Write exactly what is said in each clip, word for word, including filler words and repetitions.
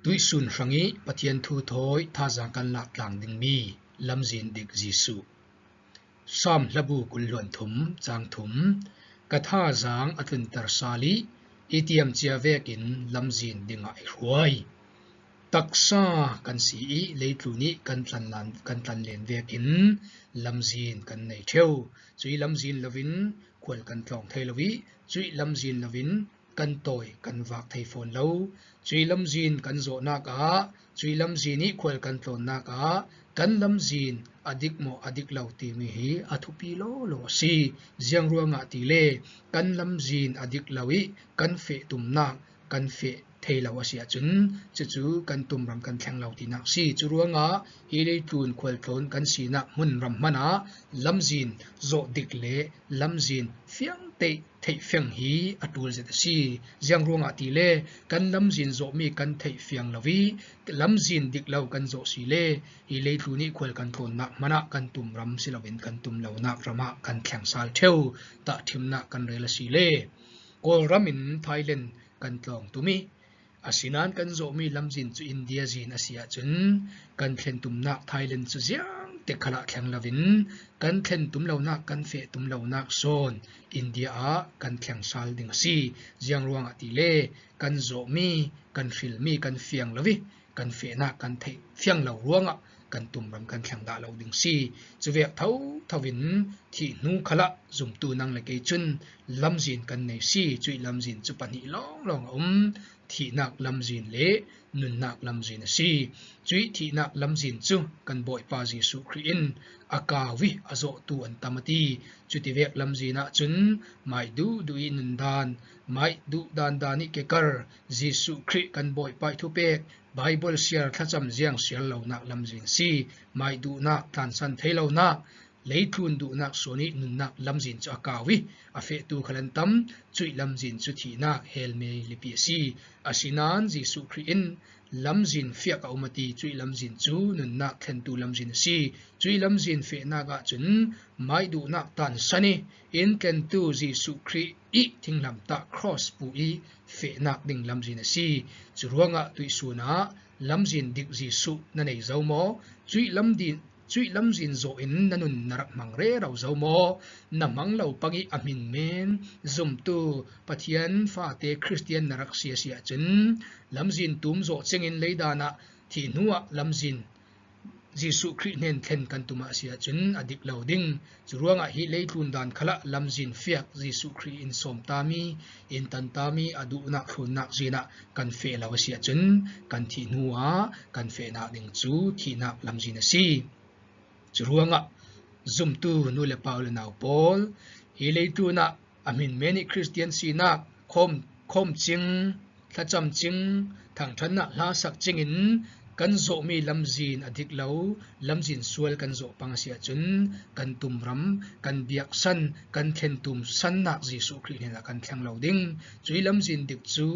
Tuihsun hrangih Pathian thu thawi thazaang kan lak tlang ding mi, lamzin dik Jesuh. Sam hlabu kul hluan thum, chang thum. Ka thazaang a tluntar sal ih, i tiamcia vekin lamzin dingah i hruai. Taksa kan si ih, leitlun ih kan tlanlan, kan tlanlen vekin lamzin kan nei ṭheu. Cuih lamzin loin khual kan tlawng thei lo ih, cuih lamzin loin kan tawi kan vak thei fawn lo. Cuih lamzin kan zawhnak ah, cuih lamzin ih khual kan tlawnnak ah, kan lamzin a dik maw a dik lo timi hi a thupi lawlaw a si. Ziang ruangah tile, kan lamzin a dik lo ih kan feh tumnak kan feh thei lo a si ahcun, cucu kan tumram kan thleng lo tinak si. Cu ruangah hi leitlun khual tlawn kan sinak hmunram hmanah lamzin zawh dik le lamzin fiang teih theih fiang hi a ṭul zet a si. Ziang ruangah tile, kan lamzin zawhmi kan theih fiang lo ih, lamzin dik lo kan zawh si le, hi leitlun ih khual kan tlawnnak hmanah kan tumram si loin kan tum lonak ramah kan thleng sal ṭheu tahṭhimnak kan rel a si le, Kawlram in Thailand kan tlawng tum ih, asinain kan zawhmi lamzin cu India zin a si ahcun, kan thlen tumnak Thailand cu ziangtik khalah thleng loin, kan thlen tum lonak, kan feh tum lonak sawn India ah kan thleng sal ding a si. Ziang ruangah tile, kan zawhmi, kan hrilmi, kan fiang lo ih, kan fehnak kan theih fiang lo ruangah kan tumram kan thleng dah lo ding si. Cuvek thotho in thih hnu khalah zumtu nang le kei cun lamzin kan nei si. Cuih lamzin cu pahnih lawnglawng a um. Thihnak lamzin le nunnak lamzin a si. Cuih thihnak lamzin cu kan Bawipa Jesuh Khrih in a kau ih a zawhtu an tam a ti. Cutivek lamzin ahcun mai duhduh ih nundan, mai duh dandan ih kekar, Jesuh Khrih kan Bawipa ih thupek, Baibal siar thlacam ziang siar lonak lamzin si. Mai duhnak tlansan thei lonak, leitlun duhnak sawn ih nunnak lamzin cu a kau ih a fehtu khal an tam. Cuih lamzin cu thihnak helmei lipi a si. Asinain Jesuh Khrih in lamzin fiak a um a ti. Cuih lamzin cu nunnak thlentu lamzin a si. Cuih lamzin fehnak ahcun mai duhnak tansan ih in tlentu Jesuh Khrih ih thinglamtah cross pu ih fehnak ding lamzin a si. Cu ruangah tuihsun ah lamzin dik Jesuh na nei zo maw? Cuih lamdin, cuih lamzin zawh in na nun na rak hmang rero zo maw? Na hmang lo pang ih a hmin men zumtu Pathian fate Khristian na rak si a si ahcun, lamzin tum zawh cingin leidan ah thih hnuah lamzin Jesuh Khrih hnen thlen kan tum ah a si ahcun a dik lo ding. Cu ruangah hi leitlun dan khalah lamzin fiak Jesuh Khrih in sawm tami, in tan tami a duhnak thlunnak zin ah kan feh lo a si ahcun kan thih hnu ah kan fehnak ding cu thihnak lamzin a si. Cu ruangah zumtu nu le pa u le nau pawl, hi leitlun ah a hmin men ih Khristian sinak khawm, khawm cing, thlacam cing, thangṭhatnak hlasak cingin kan zawhmi lamzin a dik lo, lamzin sual kan zawh pang a si ahcun kan tumram, kan biaksan, kan thlen tumsannak Jesuh Khrih hnenah kan thleng lo ding. Cuih lamzin dik cu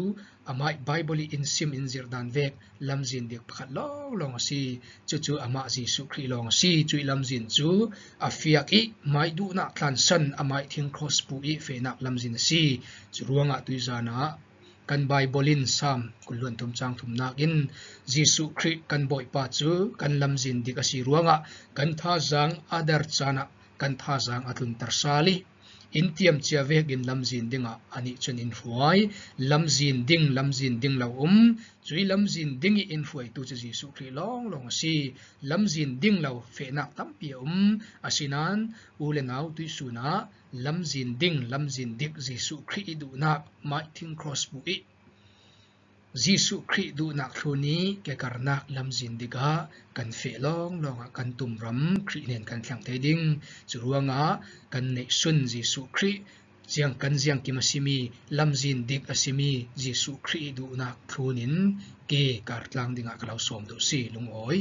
amah ih Baibal ih in sim in zirh dan vek lamzin dik pakhat lawnglawng a si. Cucu amah Jesuh Khrih lawng a si. Cuih lamzin cu a fiak ih mai duhnak tlansan amah ih thing cross pu ih fehnak lamzin a si. Cu ruangah tuizan ah kan Baibal in Sam kul hluan thum cang thum nakin Jesuh Khrih kan Bawipa cu kan lamzin dik a si ruangah kan thazaang a dar caan ah kan thazaang a tlunter sal ih in tiamcia vekin lamzin dingah anih cun in hruai. Lamzin ding, lamzin ding lo um. Cuih lamzin ding ih in hruaitu cu Jesuh Khrih lawnglawng a si. Lamzin ding lo fehnak tampi a um. Asinain u le nau tuihsun ah lamzin ding, lamzin dik Jesuh Khrih ih duhnak mai thing cross pu ih Jesuh Khrih duhnak thlun ih kekarnak lamzin dik ah kan feh lawnglawng ah kan tumram Khrih hnen kan thleng thei ding. Cu ruangah kan neihsun Jesuh Khrih ziang, kan ziangkim a simi, lamzin dik a simi Jesuh Khrih ih duhnak thlun in ke kar tlang dingah ka lo sawm duh si. Lungawi.